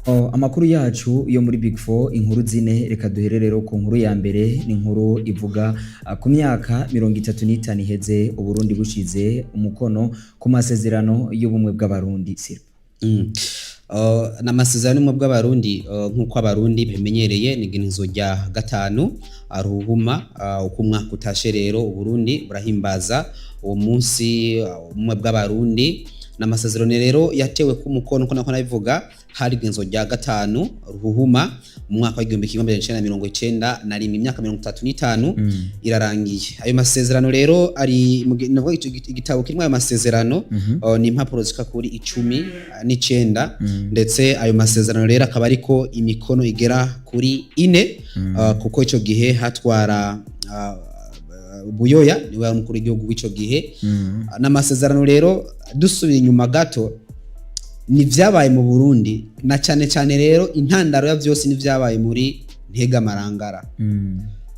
Oh, amakuru yacu yo muri Big Four, inkuru zine. Reka duhere rero ku nkuru ya mbere. Ni inkuru ivuga ku myaka 35 iheze Uburundi bushize umukono ku masezerano y'ubumwe bw'Abarundi. Sirpa. Ni amasezerano y'ubumwe bw'Abarundi, nk'uko Abarundi bimenyereye, ni igenekerezo rya 5 Ruhuma uko umwaka utashe. Rero Uburundi burahimbaza uwo munsi, ubumwe bw'Abarundi. Ni amasezerano rero yatewe ku mukono, uko nako nabivuga, hari igenekerezo rya 5 Ruhuhuma mu mwaka wa 1991. Imyaka 35 irarangiye. Ayo masezerano rero ari navuga ico igitabo kirimo ayo masezerano, ni impapuro zishika kuri 19. Ndetse ayo masezerano rero akaba ariko imikono igera kuri ine, kuko ico gihe hatwara Buyoya, niwe yari umukuru w'igihugu w'ico gihe. N'amasezerano rero, dusubiye inyuma gato, ni vyabaye mu Burundi, na cyane cyane rero intandaro ya vyose ni vyabaye muri Ntega Marangara.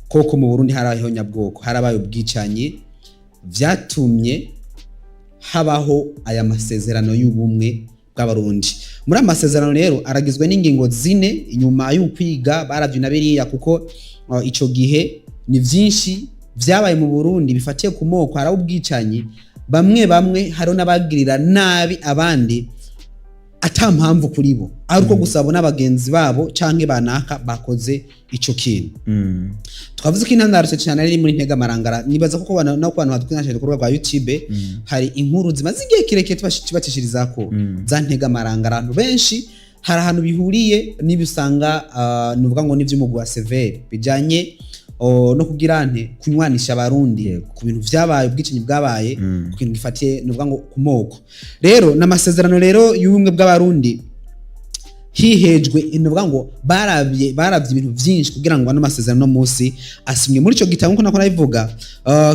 Koko mu Burundi harabayeho nyabwoko, harabaye ubwicanyi, vyatumye habaho aya masezerano y'ubumwe bw'Abarundi. Muri aya masezerano rero aragizwe n'ingingo zine. Inyuma y'ukwiga baravye na biriya, kuko ico gihe ni vyinshi vyabaye mu Burundi bifatiye ku moko. Hari ubwicanyi, bamwe bamwe hariho n'abagirira nabi abandi ata mpamvu kuri bo, ari uko gusa babona bagenzi babo canke banaka bakoze ico kintu. Twavuze ko intandaro cyane ari muri Ntega Marangara. Nibaza ko no ku bantu badukurikirana ku rubuga rwa YouTube hari inkuru zimaze igihe kirekire tubacishiririzako za Ntega Marangara. Abantu benshi hari ahantu bihuriye n'ibyo usanga, nuvuga ngo n'ivy'umugwi wa CVR bijanye no kugira nte kunywanisha Abarundi ku bintu vyabaye, ubwicanyi bwabaye ku kintu gifatiye, nuvuga ngo ku moko. Rero n'amasezerano rero y'ubumwe bw'Abarundi, hihejwe, nuvuga ngo baravye ibintu vyinshi kugira ngo ano masezerano no munsi asimwe. Muri ico gitabo, nkuko nako nabivuga,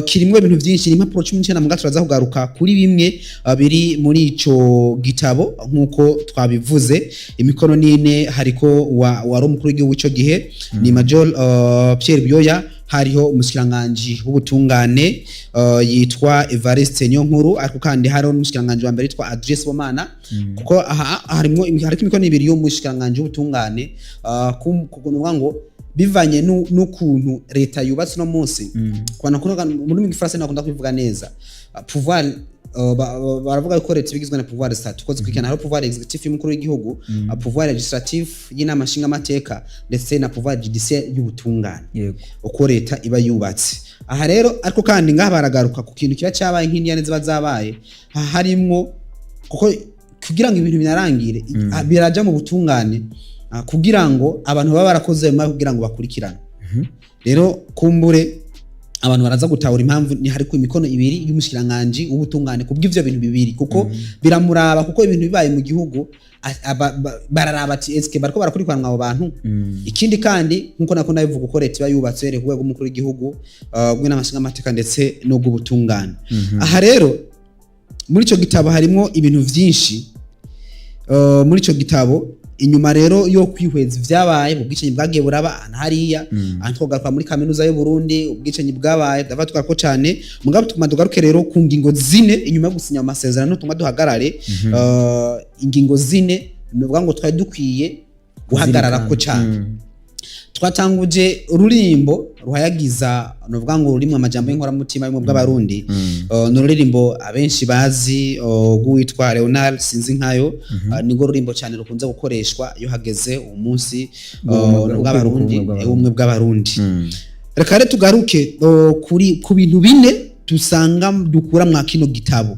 kirimwo ibintu vyinshi, ni impapuro 19. Muga turaza kugaruka kuri bimwe biri muri ico gitabo. Nkuko twabivuze, imikono nine, hariko wari umukuru w'igihugu ico gihe, ni Major Pierre Buyoya. Hariho umushikiranganji w'ubutungane yitwa Evariste Niyonkuru, ariko kandi hariho n'umushikiranganji wa mbere yitwa Adrien Sibomana, kuko aha harimwo hariko imikono ibiri y'umushikiranganji w'ubutungane, kuvuga ngo bivanye n'ukuntu leta yubatse uno munsi. Kubana kuno muri mu Gifaransa nakunda kubivuga neza, pouvoir, baravuga ko leta ibigizwe na pouvoir zitatu uko zikurikirana. Hariho pouvoir exécutif y'umukuru w'igihugu, pouvoir législatif y'inama nshingamateka, ndetse na pouvoir judiciaire y'ubutungane. Uko leta iba yubatse aha rero, ariko kandi ngaha baragaruka ku kintu kiba cyabaye, nk'indiyane ziba zabaye. Aha harimwo, kuko kugira ngo ibintu binarangire, biraja mu butungane, kugira ngo abantu baba barakoze ayo mabi kugira ngo bakurikirane. Rero kumbure abantu baraza gutahura impamvu ni hariko imikono ibiri y'umushikiranganji w'ubutungane kubw'ivyo bintu bibiri, kuko biramuraba, kuko ibintu bibaye mu gihugu bararaba ati: "Eske bariko barakurikiranwa abo bantu?" Ikindi kandi, nkuko nako ndabivuga, uko leta iba yubatse ku rwego rw'umukuru w'igihugu, rw'inama nshingamateka ndetse n'ubw'ubutungane. Aha rero muri ico gitabo harimwo ibintu vyinshi. Muri ico gitabo, inyuma rero yo kwihweza ivyabaye mu bwicanyi bwagiye buraba ahantu hariya, ahantu twogaruka muri Kaminuza y'u Burundi, ubwicanyi bwabaye, ndava tugaruka cane. Mugabo tuguma tugaruke rero ku ngingo zine inyuma yo gusinya amasezerano, tuguma duhagarare ingingo zine, nuvuga ngo twari dukwiye guhagararako cane. Twatanguje ururimbo ruhayagiza, nuvuga ngo rurimwo amajambo y'inkoramutima y'ubumwe bw'Abarundi. Ni ururirimbo abenshi bazi, rw'uwitwa Leonard Sinzinkayo. Nirwo rurimbo cyane rukunze gukoreshwa iyo hageze umunsi bw'Abarundi, ubumwe bw'Abarundi. Reka rero tugaruke kuri ku bintu bine dusanga dukura mwa kino gitabo.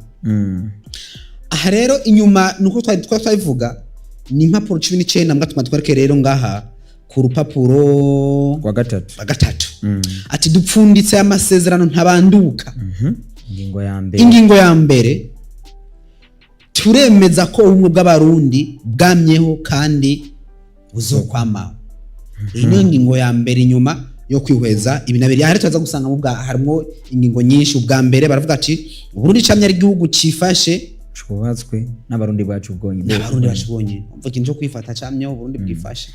Aha rero inyuma nuko twari twabivuga, ni impapuro 19. Mbwa tuma twereke rero ngaha ku rupapuro rwa gatatu. Rwa gatatu, ati: "Dupfunditse amasezerano ntabanduka." Ingingo ya mbere. Ingingo ya mbere: turemeza ko ubumwe bw'Abarundi bwamyeho kandi buzokwamaho. Iyi niyo ngingo ya mbere inyuma yo kwihweza ibi na biriya. Hari tuza gusanga mu bwa harimwo ingingo nyinshi. Ubwa mbere baravuga ati: "Uburundi camye ari igihugu cifashe, cubatswe n'Abarundi bacu bwonyine." N'Abarundi bacu bonyine. Umva ikintu cyo kwifata camyeho, Uburundi bwifashe.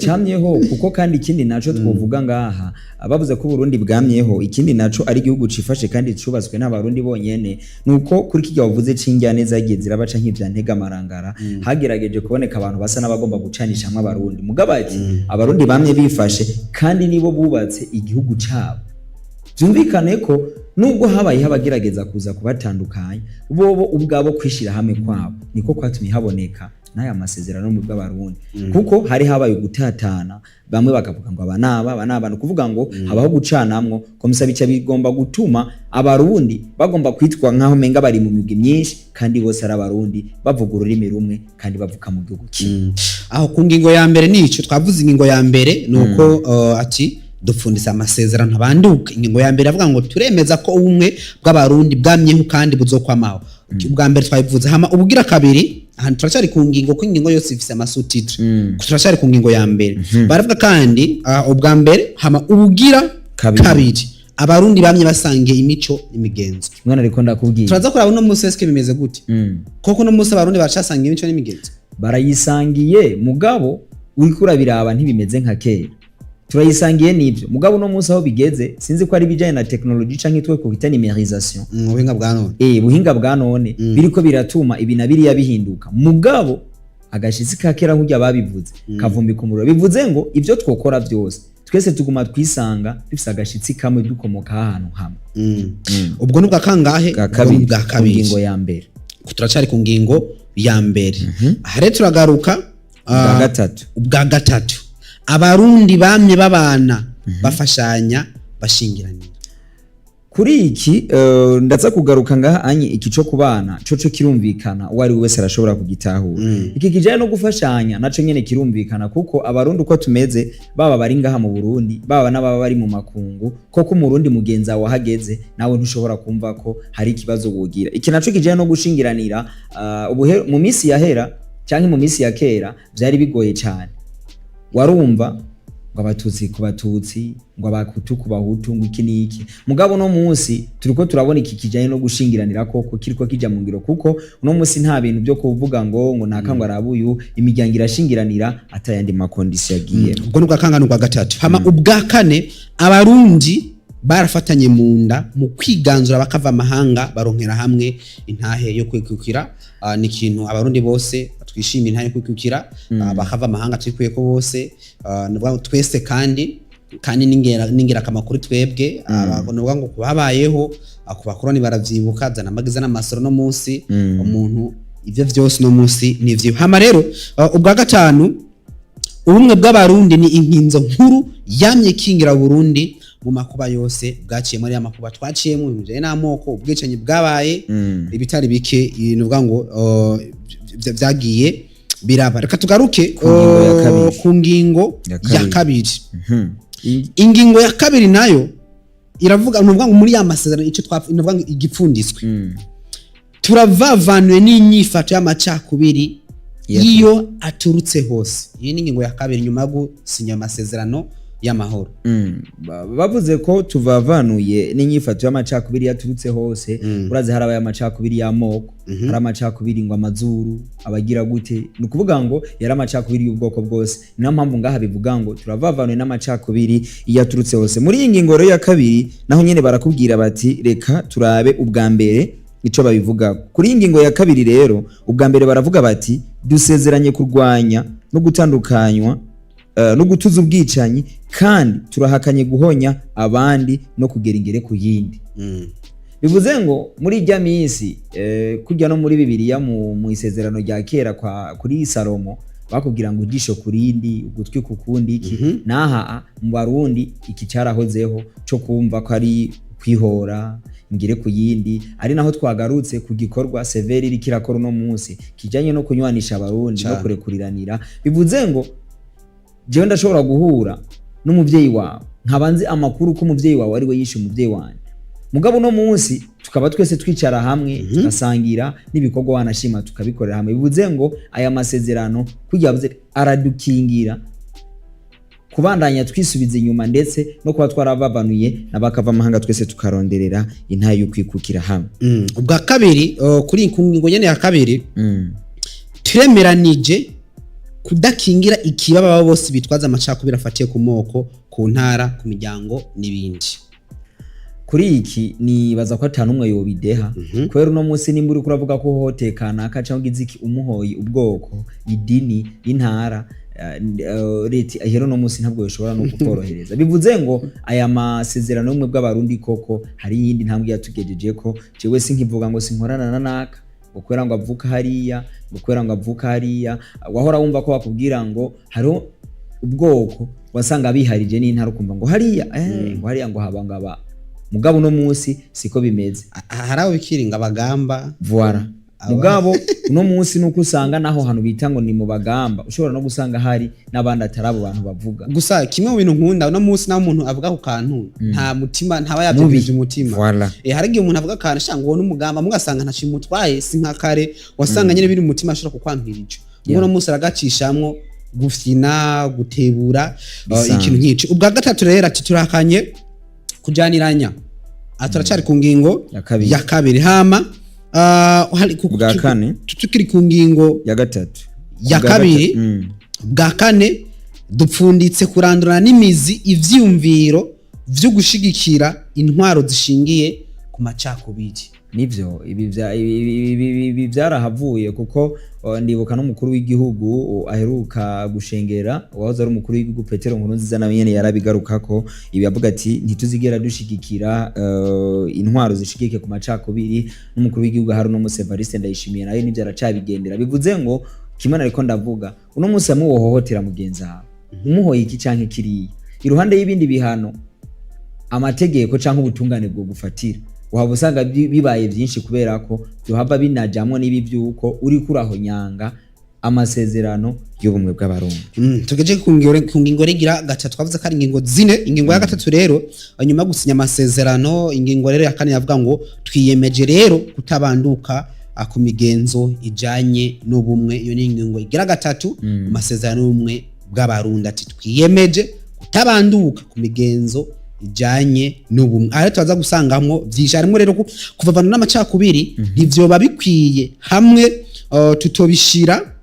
Camyeho kuko kandi ikindi naco twovuga ngaha, bavuze ko Burundi bwamyeho, ikindi naco ari igihugu cifashe kandi cubatswe n'Abarundi bonyene, nuko kuri kirya wavuze c'injyane zagiye zirabaca nk'ivya Ntega Marangara, hagerageje kuboneka abantu basa n'abagomba gucanishamwo Abarundi. Mugabo ati Abarundi bamye bifashe kandi nibo bubatse igihugu cabo. Byumvikane ko nubwo habayeho abagerageza kuza kubatandukanya, bobo ubwabo kwishira hamwe kwabo niko kwatumye haboneka n'aya masezerano mu bw'Abarundi, kuko hari habaye ugutatana, bamwe bakavuga ngo aba naba, aba naba, ni ukuvuga ngo habaho gucanamwo komisa, bica bigomba gutuma Abarundi bagomba kwitwa nk'aho menga bari mu migwi myinshi, kandi bose ari Abarundi, bavuga ururimi rumwe kandi bavuka mu gihugu kimwe. Aho ku ngingo ya mbere nico twavuze. Ingingo ya mbere ni uko ati dupfundisa amasezerano abanduka. Ingingo ya mbere avuga ngo turemeza ko ubumwe bw'Abarundi bwamyeho kandi buzokwamaho. Ubwa mbere twabivuze. Hama ubugira kabiri, ahantu turacyari ku ngingo, ko ingingo yose ifise ama sous-titres. Turacyari ku ngingo ya mbere. Baravuga kandi ubwa mbere, hama ubugira kabiri. Kabiri, Abarundi bamye basangiye imico n'imigenzo. Mwana, ariko ndakubwiye. Turaza kuraba uno munsi eske bimeze gute. Koko uno munsi Abarundi baracasangiye imico n'imigenzo? Barayisangiye, mugabo uriko urabiraba ntibimeze nka kera. Turayisangiye nivyo, mugabo uno munsi aho bigeze, sinzi ko ari ibijanye na technologie canke twe kwita numérisation. Ubuhinga bwa none. Buhinga bwa none biriko biratuma ibi na biriya bihinduka, mugabo agashitsi ka kera nk'urya babivuze kavumbika umuriro. Bivuze ngo ivyo twokora byose, twese tuguma twisanga dufise agashitsi kamwe, dukomoka ahantu hamwe. Ubwo ni ubwa kangahe? Bwa Ubwo ni kabiri. ubwa Ku kabiri. ngingo ya mbere. Turacari ku ngingo ya mbere. Aha rero turagaruka Bwa gatatu. Ubwa gatatu, Abarundi bamye babana, bafashanya, bashingiranira. Kuri iki ndaza kugaruka ngaha anye. Iki co kubana coco kirumvikana, uwo ari we wese arashobora kugitahura. Iki kijanye no gufashanya naco nyene kirumvikana, kuko Abarundi uko tumeze, baba bari ngaha mu Burundi, baba n'ababa bari mu makungu, koko Umurundi mugenzi wawe ahageze nawe ntushobora kumva ko hari ikibazo wogira. Iki naco kijanye no gushingiranira, mu minsi yahera canke mu minsi ya kera vyari bigoye cane. Warumva ngo Abatutsi ku Batutsi, ngo Abahutu ku Bahutu, ngo iki n'iki. Mugabo no munsi turiko turabona iki kijanye no gushingiranira koko kiriko kija mu ngiro, kuko uno munsi nta bintu byo kuvuga ngo naka ngo arabuyu, imiryango irashingiranira atayandi ma conditions yagiye. Ubwo ni ubwa kangana? Ubwa gatatu. Hama ubwa kane, Abarundi barafatanye mu nda mu kwiganzura, bakava amahanga, baronkera hamwe intahe yo kwikukira. Ni ikintu Abarundi bose twishimiye, intahe yo kwikukira. Bakava amahanga twikuye ko bose. Ni ukuvuga ngo twese kandi n'ingirakamaro kuri twebwe. Ni ukuvuga ngo kubabayeho ku bakoroni baravyibuka, zana amagiza n'amasoro no munsi umuntu ivyo vyose no munsi ni ivyo. Hama rero ubwa gatanu, ubumwe bw'Abarundi ni inkinzo nkuru yamye ikingira Burundi mu makuba yose bwaciye muri ya makuba twaciyemo bijanye n'amoko, ubwicanyi bwabaye, ibitari bike. Ni ukuvuga ngo vyagiye biraba. Reka tugaruke Ku ngingo ya kabiri. Ku ngingo Ya ya kabiri. kabiri. Ingingo ya kabiri nayo iravuga, ni ukuvuga ngo muri ya masezerano icyo twapfa, ni ukuvuga ngo igipfunditswe, turavavanuye n'inyifato y'amacakubiri iyo aturutse hose. Iyi ni ingingo ya kabiri nyuma yo gusinya amasezerano y'amahoro. Bavuze ko tuvavanuye n'inyifato y'amacakubiri yaturutse hose. Urazi harabaye amacakubiri y'amoko, hari amacakubiri ngo amazuru abagira gute, ni ukuvuga ngo yari amacakubiri y'ubwoko bwose. Niyo mpamvu ngaha bivuga ngo turavavanuye n'amacakubiri iyo aturutse hose. Muri iyi ngingo rero ya kabiri naho nyene barakubwira bati reka turabe ubwa mbere ico babivuga. Kuri iyi ngingo ya kabiri rero, ubwa mbere baravuga bati dusezeranye kurwanya no gutandukanywa no gutuza ubwicanyi, kandi turahakanye guhonya abandi no kugera ingere ku yindi. Bivuze ngo muri ijya minsi kujya no muri Bibiliya mu isezerano rya kera kuri Salomo bakubwira ngo ijisho ku rindi, ugutwi ku kundi. Iki naha mu Barundi iki cyarahozeho cyo kumva ko ari kwihora ngire ku yindi, ari naho twagarutse ku gikorwa CVR iriko irakora uno munsi kijanye no kunywanisha Abarundi no kurekuriranira. Bivuze ngo jewe ndashobora guhura n'umuvyeyi wawe nkaba nzi amakuru ko umuvyeyi wawe ari we yishe umuvyeyi wanjye, mugabo uno munsi tukaba twese twicara hamwe, tugasangira n'ibikorwa, wanashima tukabikorera hamwe. Bivuze ngo aya masezerano kugira bavuze aradukingira kubandanya twisubiza inyuma, ndetse no kuba twarabavanuye n'abakava amahanga, twese tukaronderera intahe y'ukwikukira hamwe. Ubwa kabiri, kuri iyi ngingo nyene ya kabiri, turemeranije Kudakingira ikibaba bose bitwaza amacakubiri afatiye ku moko, ku ntara, ku miryango n'ibindi. Kuri iki nibaza ko ata n'umwe yobideha, kubera uno munsi nimba uriko uravuga ko uhohoteye kanaka cyangwa ugize iki, umuhoyi ubwoko, idini, intara, leta ihera uno munsi ntabwo yoshobora no kukorohereza. Bivuze ngo aya masezerano y'ubumwe bw'Abarundi koko hari iyindi ntambwe yatugejeje ko jewe sinkivuga ngo sinkorana na naka, ngo kubera ngo avuka hariya, ngo kubera ngo avuka hariya. Wahora wumva ko bakubwira ngo hariho ubwoko wasanga biharije n'intara, ukumva ngo hariya, ngo hariya ngo haba ngo aba. Mugabo uno munsi siko bimeze. Hari abo bikiringa abagamba. Voilà. Mugabo uno munsi nuko usanga naho hantu bita ngo ni mu bagamba, ushobora no gusanga hari n'abandi atari abo bantu bavuga. Gusa kimwe mu bintu nkunda uno munsi, naho umuntu avuga ku kantu nta mutima, ntaba yabyumvije umutima. Voilà. Hari igihe umuntu avuga akantu shanga ngo n'umugamba, mugasanga ntashimutwaye. Si nka kare wasanga nyine biri mu mutima, ashobora kukwankira ico. Uno munsi aragacishamwo gufyina, gutebura, Bisanzwe. ikintu nk'ico. Ubwa gatatu rero ati turakanye kujaniranya. Aha turacari ku ngingo ya kabiri. Ya kabiri. Hama Bwa kane. Tukiri ku ngingo ya gatatu. Ya Bwa kabiri. gatatu. Bwa kane, dupfunditse kurandurana n'imizi ivyiyumviro vyo gushigikira intwaro zishingiye ku macakubiri. Nivyo, ibi ibi byarahavuye, kuko ndibuka n'umukuru w'igihugu aheruka gushengera, uwahoze ari umukuru w'igihugu Petero Nkurunziza, nawe nyene yarabigarukako ibi, avuga ati ntituzigera dushigikira intwaro zishigikiye ku macakubiri. N'umukuru w'igihugu hari uno munsi Evariste Ndayishimiye nawe nivyo aracabigendera. Bivuze ngo kimwe nariko ndavuga, uno munsi hamwe wohohotera mugenzi wawe, umuhoye iki canke kiriya, iruhande y'ibindi bihano amategeko canke ubutungane bwo gufatira, waba usanga bibaye byinshi, kubera ko byohava binajamwo n'ibi by'uko uriko urahonyanga amasezerano y'ubumwe bw'Abarundi. Tugeje ku ngingo rigira gatatu. Twavuze ko ari ingingo zine. Ingingo ya gatatu rero, nyuma yo gusinya amasezerano, ingingo rero ya kane yavuga ngo twiyemeje rero kutabanduka ku migenzo ijanye n'ubumwe. Iyo ni ingingo igira gatatu mu masezerano y'ubumwe bw'Abarundi, ati twiyemeje kutabanduka ku migenzo ijanye n'ubumwe. Aha rero turaza gusangamwo vyinshi, harimwo rero kuvavana n'amacakubiri ntivyoba bikwiye hamwe tutobishira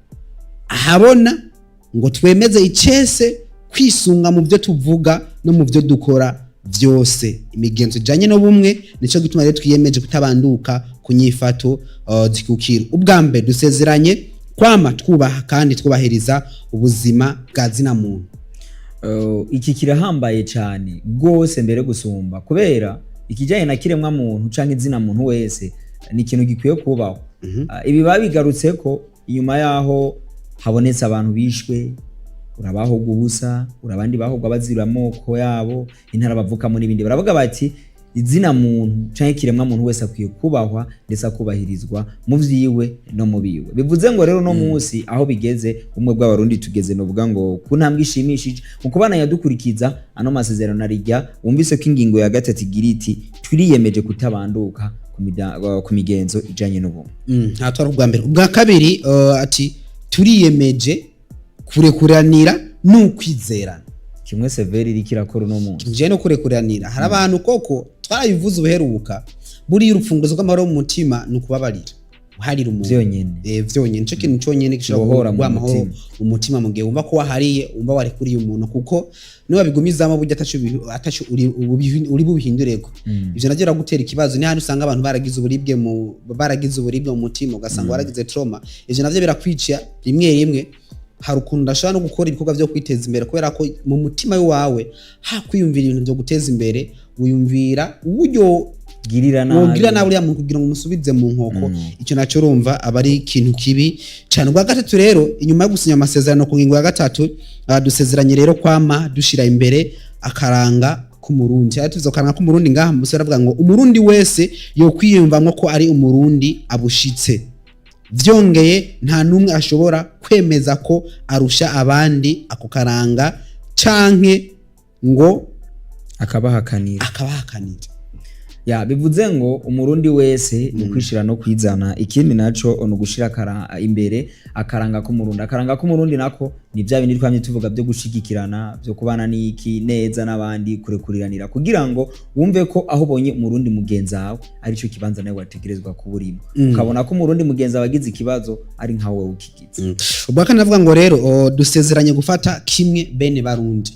ahabona ngo twemeze icese kwisunga mu byo tuvuga no mu byo dukora byose imigenzo ijanye n'ubumwe. Nico gituma rero twiyemeje kutabanduka ku nyifato zikukira. Ubwa mbere, dusezeranye kwama twubaha kandi twubahiriza ubuzima bwa zina muntu. Iki kirahambaye cyane rwose mbere gusumba, kubera ikijyanye na kiremwa muntu canke izina muntu wese ni ikintu gikwiye kubaho. Ibi babigarutse ko inyuma yaho habonetse abantu bishwe, urabahogwa ubusa, urabandi bahogwa bazira amoko yabo, intara bavukamo n'ibindi. Baravuga bati izina muntu canke ikiremwa muntu wese akwiye kubahwa ndetse akubahirizwa mu vyiwe no mu biwe. Bivuze ngo rero no munsi aho bigeze, ubumwe bw'Abarundi tugeze novuga ngo ku ntambwe ishimishije mu kubana dukurikiza ano masezerano. Arijya wumvise ko ingingo ya gatatu igira iti turiyemeje kutabanduka ku migenzo ijanye n'ubumwe. Nta twari ubwa mbere. Ubwa kabiri, ati turiyemeje kurekuranira n'ukwizerana. Kimwe CVR iriko irakora uno munsi. Nje no kurekuranira, hari abantu koko twarabivuze ubuheruka, buriya urufunguzo rw'amahoro mu mutima ni ukubabarira, uharira umuntu. Vyonyene. Vyonyene nico kintu conyene gishobora Kibohora mu kuguha amahoro mutima. mu mutima, mu gihe wumva ko wahariye, wumva warekuriye umuntu, kuko niwabigumizamo burya ataco uri bubihindureko. Ivyo navyo biragutera ikibazo. Ni hano usanga abantu baragize uburibwe mu mutima, ugasanga waragize trauma. Ivyo navyo birakwica. Rimwe rimwe hari ukuntu udashobora no gukora ibikorwa vyo kwiteza imbere, kubera ko mu mutima wawe hakwiyumvira ibintu vyo guteza imbere, wiyumvira uburyo girira nabi. Wogira nabi uriya muntu kugira ngo umusubize mu nkoko. Icyo nacyo urumva aba ari ikintu kibi cyane. Ubwa gatatu rero, inyuma yo gusinya amasezerano, ku ngingo ya gatatu, dusezeranye rero kwama dushira imbere akaranga k'Umurundi. Ari tuvuze akaranga k'Umurundi ngaha musore, aravuga ngo Umurundi wese yokwiyumvamwo ko ari Umurundi abushitse. Vyongeye nta n'umwe ashobora kwemeza ko arusha abandi ako karanga canke ngo akabahakanira. Akabahakanira. Ya, bivuze ngo Umurundi wese ni ukwishira no kwizana. Ikindi naco ni ugushira imbere akaranga k'Umurundi. Akaranga k'Umurundi nako ni bya bindi twamye tuvuga byo gushigikirana, byo kubana n'iki neza n'abandi, kurekuriranira, kugira ngo wumve ko aho ubonye Umurundi mugenzi wawe arico kibanza nawe wategerezwa kuba urimo, ukabona ko Umurundi mugenzi wawe agize ikibazo ari nkawe wowe ukigize. Ubwa kane navuga ngo rero dusezeranye gufata kimwe bene Barundi.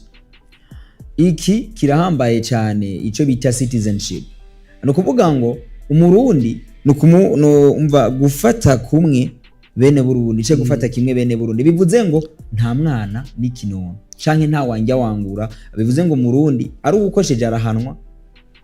Iki kirahambaye cyane, icyo bita citizenship. Ni ukuvuga ngo Umurundi ni no, umva, gufata kumwe bene Burundi, cyo gufata kimwe bene Burundi bivuze ngo nta mwana n'ikinono canke nta wanjya wangura. Bivuze ngo Umurundi ari uwukosheje arahanwa,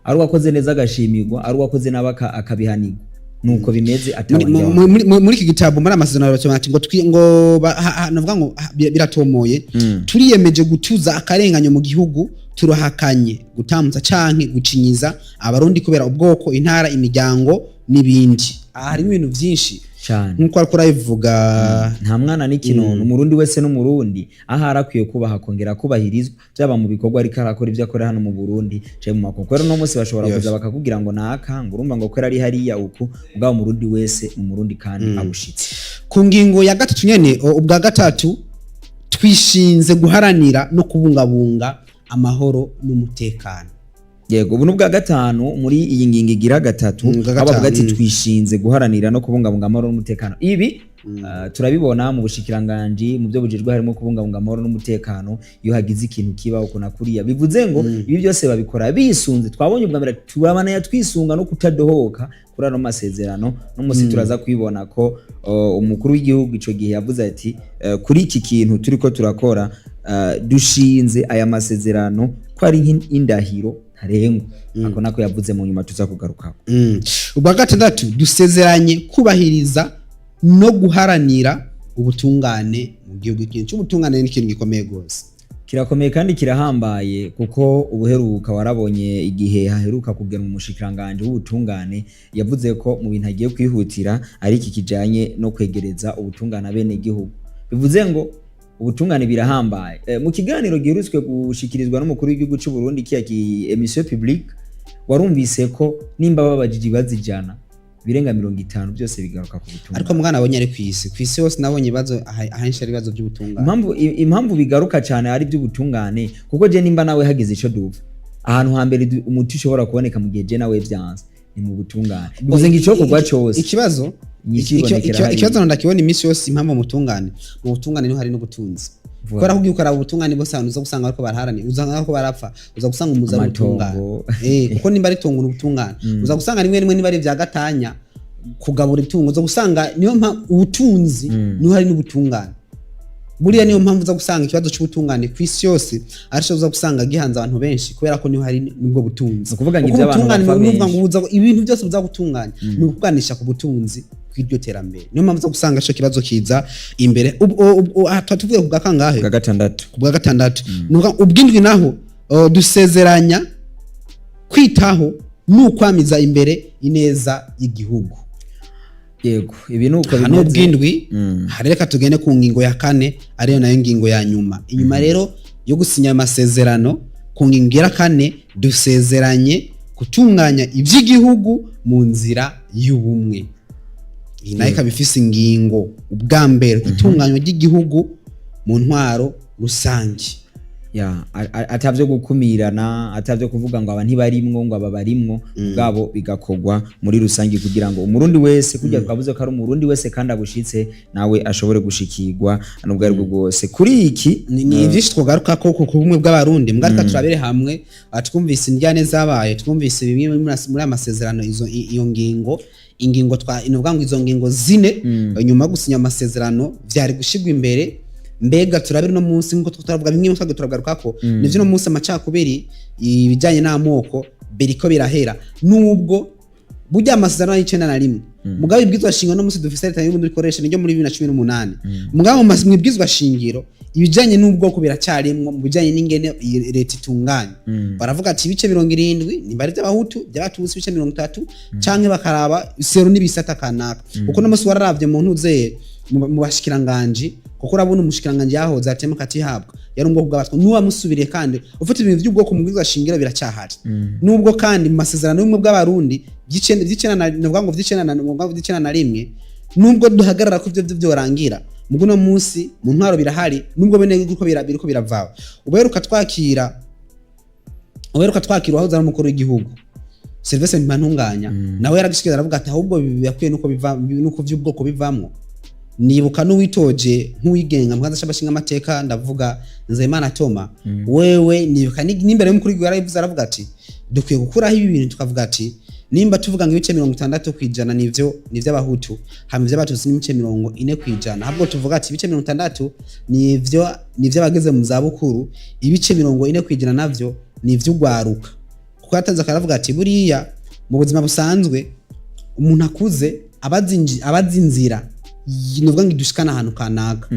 ari uwakoze neza agashimirwa, ari uwakoze nabi akabihanirwa. Nuko bimeze, muri atawanja wangura. Muri iki gitabo, muri amasezerano baracyoma ati ngo ngo navuga ngo biratomoye. Turiyemeje gutuza akarenganyo mu gihugu, turahakanye gutambutsa canke gucinyiza Abarundi kubera ubwoko, intara, imiryango n'ibindi. Aha harimo ibintu byinshi cyane. Nk'uko ariko urabivuga. Nta mwana n'ikinono, Umurundi wese n'Umurundi aho arakwiye kubaha akongera kubahirizwa, byaba mu bikorwa ariko arakora, ibyo akora hano mu Burundi canke mu makungu. Rero uno munsi bashobora kuza bakakubwira ngo naka, ngo urumva ngo ko ari hariya uku, ubwabo Umurundi wese ni Umurundi kandi abushitse. Ku ngingo ya gatatu nyene, ubwa gatatu, twishinze guharanira no kubungabunga amahoro n'umutekano. Yego, ubu ni ubwa gatanu muri iyi ngingo igira gatatu, Bwa aho bavuga ati gatanu. Twishinze guharanira no kubungabunga amahoro n'umutekano. Ibi turabibona mu bushikiranganji, mu byo bujejwe harimo kubungabunga amahoro n'umutekano. Iyo hagize ikintu kiba uko na kuriya, bivuze ngo ibi byose babikora bisunze. Twabonye ubwa mbere, turabana twisunga no kutadohoka kuri ano masezerano. No musi turaza kwibona ko umukuru w'igihugu ico gihe yavuze ati kuri iki kintu turiko turakora, dushinze aya masezerano ko ari nk'indahiro ntarengwa. Ako nako yavuze, mu nyuma tuza kugarukaho. Ubwa gatandatu, dusezeranye kubahiriza no guharanira ubutungane mu gihugu. Ikintu cy'ubutungane ni ikintu gikomeye rwose. Kirakomeye kandi kirahambaye, kuko ubuheruka warabonye igihe haheruka kugera umushikiranganji w'ubutungane, yavuze ko mu bintu agiye kwihutira ari iki kijanye no kwegereza ubutungane bene gihugu. Bivuze ngo ubutungane birahambaye. Mu kiganiro giherutswe gushikirizwa n'umukuru w'igihugu cy'u Burundi, kiya ki émission publique, warumvise ko nimba babajije ibibazo 100, birenga 50 byose bigaruka ku butungane. Ariko mwana abonye ari kw'isi hose, nabonye ibibazo ahenshi ari ibibazo by'ubutungane. Impamvu bigaruka cyane ari iby'ubutungane, kuko je nimba nawe hagize ico duva, ahantu hambere umuti ushobora kuboneka mu gihe je nawe vyanze ni mu butungane. Bivuze ngo icokorwa cose, ikibazo inyishu ibonekera hariya. Ikibazo ndakibona iminsi yose, impamvu mu butungane niho hari n'ubutunzi. Voilà. Kubera ko ugiye ukaraba ubutungane bose, ahantu uza gusanga bariko baraharanira, uza bariko barapfa, uza gusanga umuzi ari ubutungane. Amatongo. Kuko nimba ari itongo ni ubutungane. Uza gusanga rimwe rimwe niba ari ibya gatanya, kugabura itungo, uza gusanga niyo mpamvu ubutunzi niho hari n'ubutungane. Buriya niyo mpamvu uza gusanga ikibazo cy'ubutungane ku isi yose arico uza gusanga gihanze abantu benshi, kubera ko niho hari nubwo butunzi. Ni ukuvuga ngo Kuko ibyo abantu ubutungane bapfa ni ukuvuga benshi. ngo ibintu byose buza gutunganya ni ukuganisha ku butunzi bw'iryo terambere. Niyo mpamvu uza gusanga ico kibazo kiza imbere. Aha tuba tuvuye ku bwa kangahe? Bwa gatandatu. Ku bwa gatandatu. Ni ukuvuga ubw'indwi naho, dusezeranya kwitaho n'ukwamiza imbere ineza y'igihugu. Yego, ibi ni uko Aha ni bimeze. ubw'indwi. Aha reka tugende ku ngingo ya kane, ariyo nayo ngingo ya nyuma. Inyuma rero yo gusinya ayo masezerano, ku ngingo ya kane, dusezeranye gutunganya iby'igihugu mu nzira y'ubumwe. Iyi nayo ikaba ifise ingingo: ubwa mbere, itunganywa ry'igihugu mu ntwaro rusange. Ya, atavyo gukumirana, atavyo kuvuga ngo aba ntibarimwo, ngo aba barimwo, ubwabo bigakorwa muri rusange kugira ngo Umurundi wese, kurya twavuze ko ari Umurundi wese kandi abushitse, nawe ashobore gushikirwa n'ubwo ari bwo bwose kuri iki. Ni byinshi twogaruka ko ku bumwe bw'Abarundi. Mbwa reka turabere hamwe. Twumvise indyane zabaye, twumvise bimwe muri aya masezerano, iyo ngingo, ingingo twa ni ukuvuga ngo izo ngingo zine nyuma yo gusinya amasezerano vyari gushirwa imbere. Mbega turabere uno munsi, nkuko turavuga bimwe mu turagaruka ko nivyo, uno munsi amacakubiri, ibijyanye n'amoko biriko birahera, nubwo burya amasezerano y'91, mugabo ibwizwa shingiro no munsi dufise leta y'Uburundi ikoresha niryo muri 2018. Mugabo mu ibwizwa shingiro ibijyanye n'ubwoko biracyarimwo. Mu bijyanye n'ingene iyi leta itunganya, baravuga ati ibice 70 nimba ari by'Abahutu, by'Abatutsi ibice 30, canke bakaraba seru n'ibisata kanaka, kuko no munsi wararavye mu ntuzeye. mu bashikiranganji, kuko urabona umushikiranganji yahoze atema katihabwa yari ubwoko bw'abatwa, n'uwamusubiriye. Kandi ufite ibintu by'ubwoko mu bwirizwa shingiro biracyahari, nubwo kandi mu masezerano y'ubumwe bw'Abarundi vy'icenda na, novuga ngo vy'icenda na, novuga ngo 91, nubwo duhagarara ko ivyo vyo vyorangira, mugo uno munsi mu ntwaro birahari, nubwo bene yuko biriko biravaho. Uheruka twakira uwahoze ari umukuru w'igihugu Sylvestre Ntibantunganya, nawe yaragishikiriza, aravuga ati ahubwo birakwiye nuko biva, nuko vy'ubwoko bivamwo. Nibuka n'uwitoje nk'uwigenga mu kibanza c'abashinga amateka, ndavuga Nzeyimana Toma. Wewe nibuka n'imbere y'umukuru w'igihugu yarabivuze, aravuga ati dukwiye gukuraho ibi bintu, tukavuga ati nimba tuvuga ngo ibice 60% nivyo abahutu, hama ivy'abatutsi n'ibice 40%, ahubwo tuvuga ati ibice 60 nivyo abageze mu zabukuru, ibice 40% navyo ni ivy'ugwaruka. Kuko yatanze akaravuga ati buriya mu buzima busanzwe umuntu akuze abazi inzira, nuvuga ngo idushikana ahantu kanaka,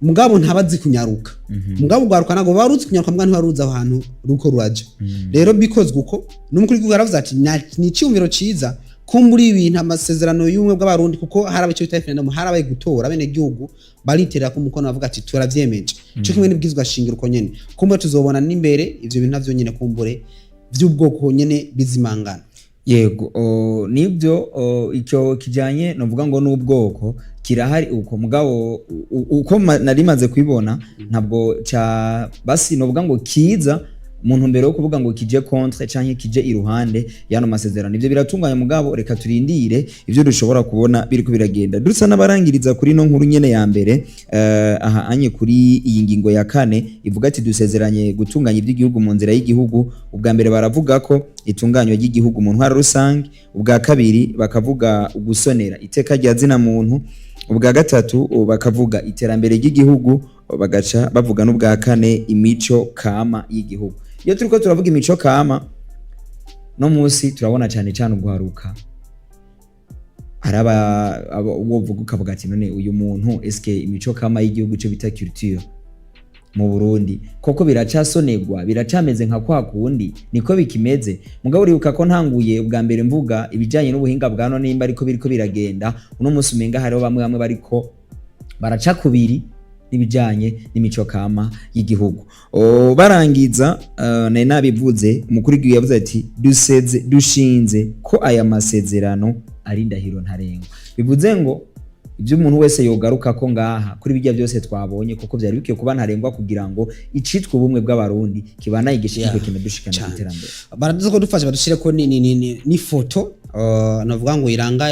mugabo ntabazi kunyaruka. Mugabo ugwaruka ntabwo baruzi kunyaruka, mugabo ntibaruzi aho hantu ruko ruraja. Rero bikozwe uko, n'umukuru w'igihugu yaravuze ati ni icyumviro ciza kumbura ibintu amasezerano y'ubumwe bw'Abarundi, kuko hari icyo bita referendum, harabaye gutora, bene gihugu bariterera ku mukono bavuga ati turavyemeje. Cyo kimwe n'ibwizwa shingiro uko nyene, kumbure tuzobona n'imbere ivyo bintu navyo nyene kumbure vy'ubwoko nyene bizimangana. Yego, nibyo, icyo kijanye novuga ngo n'ubwoko kirahari uko, mugabo uko nari maze kubibona ntabwo ca basi novuga ngo kiza mu ntumbero yo kuvuga ngo kije contre canke kije iruhande y'ano masezerano. Ivyo biratunganya, mugabo reka turindire ivyo dushobora kubona biriko biragenda. Dusa n'abarangiriza kuri no nkuru nyene ya mbere, aha anye kuri iyi ngingo ya kane ivuga ati dusezeranye gutunganya iby'igihugu mu nzira y'igihugu. Ubwa mbere baravuga ko itunganywa ry'igihugu mu ntwaro rusange, ubwa kabiri bakavuga ugusonera iteka rya zina muntu, ubwa gatatu bakavuga iterambere ry'igihugu, bagaca bavuga n'ubwa kane imico kama y'igihugu. Iyo turiko turavuga imico kama no munsi turabona cyane cyane ugwaruka araba wovuga ukavuga ati none uyu muntu, eske imico kama y'igihugu, ico bita culture mu Burundi, koko biracasonerwa, biracameze nka kwa kundi, niko bikimeze? Mugabo uribuka ko ntanguye ubwa mbere mvuga ibijanye n'ubuhinga bwa none, nimba ariko biriko biragenda uno munsi, umenga hariho bamwe bamwe bariko baraca kubiri n'ibijanye n'imico kama y'igihugu. Barangiza, nari nabivuze, umukuru w'igihugu yavuze ati duseze dushinze ko aya masezerano ari indahiro ntarengwa. Bivuze ngo ibyo umuntu wese yogaruka ko ngaha kuri bijya byose twabonye, kuko byari bikwiye kuba ntarengwa kugira ngo icitwa ubumwe bw'Abarundi kibanaye igishikirwe, kinadushikana ku iterambere. Baraduze ko dufasha badushire ko ni foto, navuga ngo iranga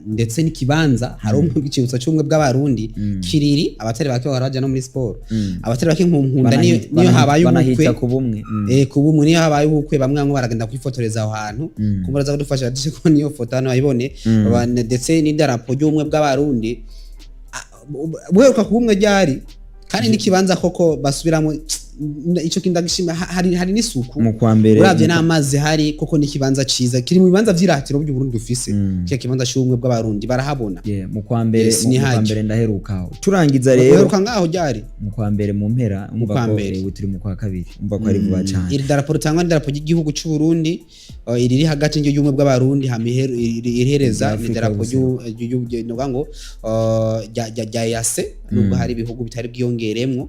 ndetse n'ikibanza hari umwe bw'icibutso cy'ubumwe bw'Abarundi kiriri. Abatari bake baraja no muri siporo, abatari bake nkunda niyo habaye ubukwe Banahita ku bumwe. Ku bumwe, niyo habaye ubukwe bamwe bamwe baragenda kwifotoreza aho hantu. Kumbura kudufasha badushe ko niyo foto hano bayibone. Ndetse n'idarapo ry'ubumwe bw'Abarundi. Buheruka ku bumwe ryari, kandi n'ikibanza koko basubiramo ico kinda gishima, hari n'isuku. Mu kwa mbere. Uravye n'amazi hari, koko n'ikibanza ciza kiri mu bibanza vy'iratiro by'Uburundi dufise. Kiya kibanza c'ubumwe bw'Abarundi barahabona. Yeah, mu kwa mbere. Yes, mu ni kwa hajya. mbere ndaherukaho. Turangiza rero, Uheruka ngaho ryari? Mu kwa mbere mu mpera. Umva Kwa ko mbere. ubu turi mu kwa kabiri, umva ko ari vuba cane. Iri darapo ritangwa n'idarapo ry'igihugu c'u Burundi, iriri hagati n'iryo ry'ubumwe bw'Abarundi, hama irihereza Rya ni Afrika idarapo y'Ubuseruko. nukuvuga ngo rya EAC, nubwo hari ibihugu bitari bwiyongeremwo.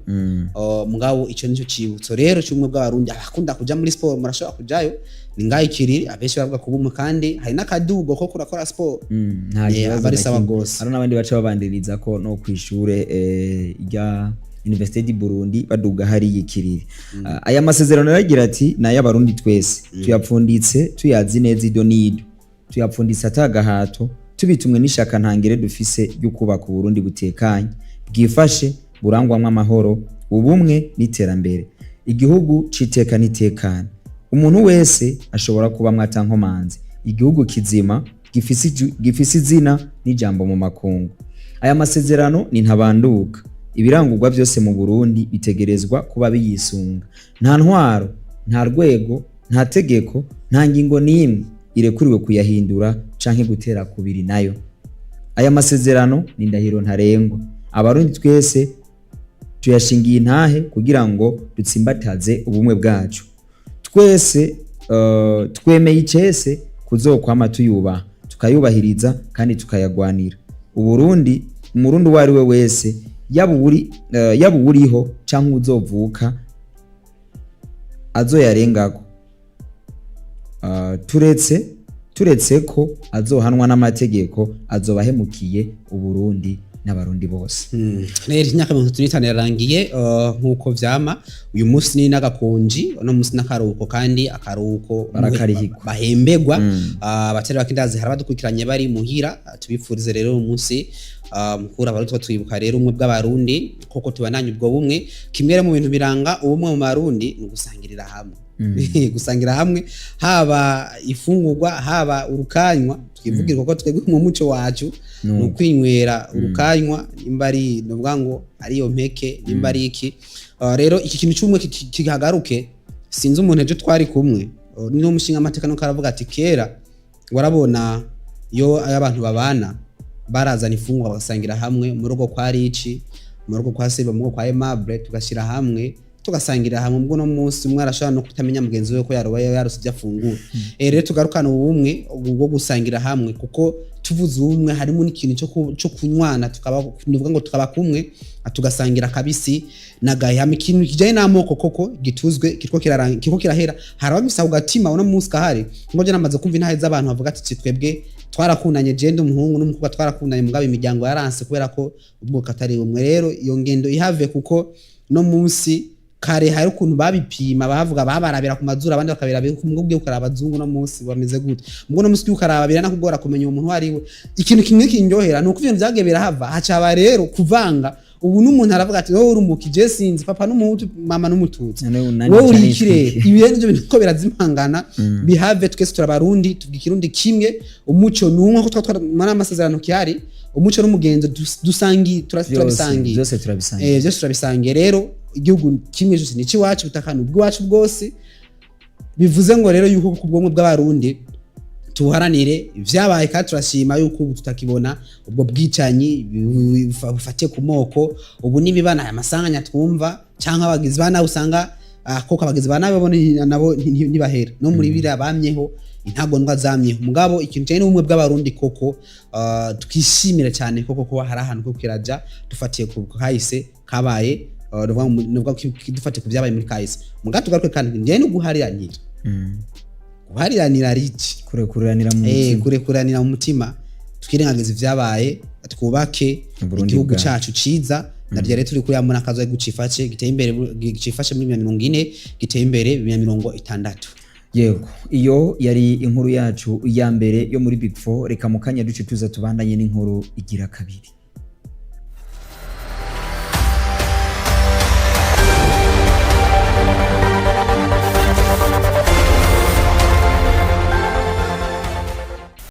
Mugabo ico nico cibutso rero c'ubumwe bw'Abarundi. Abakunda kuja muri siporo murashobora kujayo, ni ngaho ikiriri. Abenshi baravuga ku bumwe, kandi hari n'akadugo ko kurakora siporo. Nta kibazo aba ari na sawa kimwe. gose. Hari n'abandi baca babandiriza ko no kw'ishure rya Université du Burundi baduga hariya ikiriri. Aya masezerano yaragira ati ni ay'Abarundi twese, tuyapfunditse tuyazi neza ido n'ido, tuyapfunditse atagahato, tubitumwe n'ishaka ntangere dufise ryo kubaka Uburundi butekanye, bwifashe, burangwamwo amahoro, ubumwe n'iterambere, igihugu c'iteka n'itekane umuntu wese ashobora kubamwo atankomanzi, igihugu kizima gifise izina n'ijambo mu makungu. Aya masezerano ni ntabanduka, ibirangurwa byose mu Burundi bitegerezwa kuba biyisunga. Nta ntwaro, nta rwego, nta tegeko, nta ngingo n'imwe irekuriwe kuyahindura canke gutera kubiri nayo. Aya masezerano ni indahiro ntarengwa, Abarundi twese tuyashingiye intahe kugira ngo dutsimbataze ubumwe bwacu twese. Twemeye icese kuzokwama tuyubaha, tukayubahiriza kandi tukayagwanira. Uburundi Umurundi uwo ari we wese, yaba uwuriho canke uzovuka, azoyarengako, turetse ko azohanwa n'amategeko, azoba ahemukiye Uburundi n'Abarundi bose. Rero imyaka 35 yarangiye, nk'uko vyama uyu munsi ni n'agakonji, uno munsi n'akaruhuko, kandi akaruhuko Barakarihirwa. Bahembegwa. Abatari bakindazi hari abadukurikiranye bari muhira, tubifurize rero uyu munsi mukuru Abarundi tuba twibuka rero ubumwe bw'Abarundi, koko tubandanye ubwo bumwe. Kimwe rero mu bintu biranga ubumwe mu Barundi ni ugusangirira hamwe, gusangira hamwe, haba ifungurwa, haba urukanywa. Twivugire kuko twebwe mu muco wacu ni ukwinywera urukanywa, nimba ari nuvuga ngo ari iyo mpeke, nimba ari iki. Rero iki kintu cy'ubumwe kihagaruke. Sinzi umuntu ejo twari kumwe, ni n'umushinga amateka, nuko aravuga ati kera warabona iyo abantu babana barazana ifungurwa bagasangira hamwe mu rugo kwa Rici, mu rugo kwa Seba, mu rugo kwa Aimable, tugashyira hamwe tugasangira hamwe. Ubwo no munsi umwe arashobora no kutamenya mugenzi we ko yaroba yarose ibyo afungura. Rero tugarukana ubumwe bwo gusangira hamwe, kuko tuvuze ubumwe harimo n'ikintu cyo kunywana, tukaba nuvuga ngo tukaba kumwe, tugasangira kabisi nagahe hamwe. Ikintu kijanye n'amoko koko gituzwe, kiriko kirahera. Hari ababisa ku gatima uno munsi kahari, ngo je namaze kumva intahe z'abantu bavuga ati twebwe twarakundanye, je ndi umuhungu n'umukobwa twarakundanye, mugabo imiryango yaranse kubera ko ubwoko atari bumwe. Rero iyo ngendo ihave, kuko no munsi kare hari ukuntu babipima, bavuga babarabira ku mazuru, abandi bakabirabira ku mbwa. Ugiye ukaraba abazungu no munsi bameze gute, mbwo no munsi ugiye ukaraba biranakugora kumenya uwo muntu uwo ari we. Ikintu kimwe kindyohera ni uko ibintu vyagiye birahava, hacaba rero kuvanga. Ubu n'umuntu aravuga ati wowe uri umuki, je sinzi, papa n'Umuhutu, mama n'Umututsi, wowe uri ikirere. Ibi rero nivyo bintu ko birazimangana, bihave. Twese turabarundi, tuvuga Ikirundi kimwe, umuco ni umwe, ko twatwara muri amasezerano kihari, umuco n'umugenzo dusangi turabisangiye. Byose turabisangiye. Byose turabisangiye. Rero igihugu kimwe cyose ni icy'iwacu, ubutaka ni ubw'iwacu bwose. Bivuze ngo rero yuko ku bwonko bw'Abarundi tuharanire ibyabaye, kandi turashima yuko ubu tutakibona ubwo bwicanyi bufatiye ku moko. Ubu n'ibibana aya masanganya twumva cyangwa abagizi ba nabi, usanga koko abagizi ba nabi bo nabo ntibahera no muri biriya bamyeho, intagondwa zamyeho. Mugabo ikintu cyane n'ubumwe bw'Abarundi koko, twishimire cyane koko ko hari ahantu ko kiraja dufatiye ku kahise kabaye, nuvuga ko dufatiye ku byabaye muri kahise. Mugabo tugaruke kandi njyewe no guhariranira, guhariranira riki? Kurekuranira mu mutima. Kurekuranira mu mutima, twirengagiza ivyabaye, twubake Uburundi igihugu bwacu. cacu ciza. Naryo rero turi kuri muri akazi gucifashe giteye imbere, gicifashe muri 2040, giteye imbere 2060. Yego, iyo yari inkuru yacu ya mbere yo muri Big Four. Reka mu kanya duce tuza tubandanye n'inkuru igira kabiri.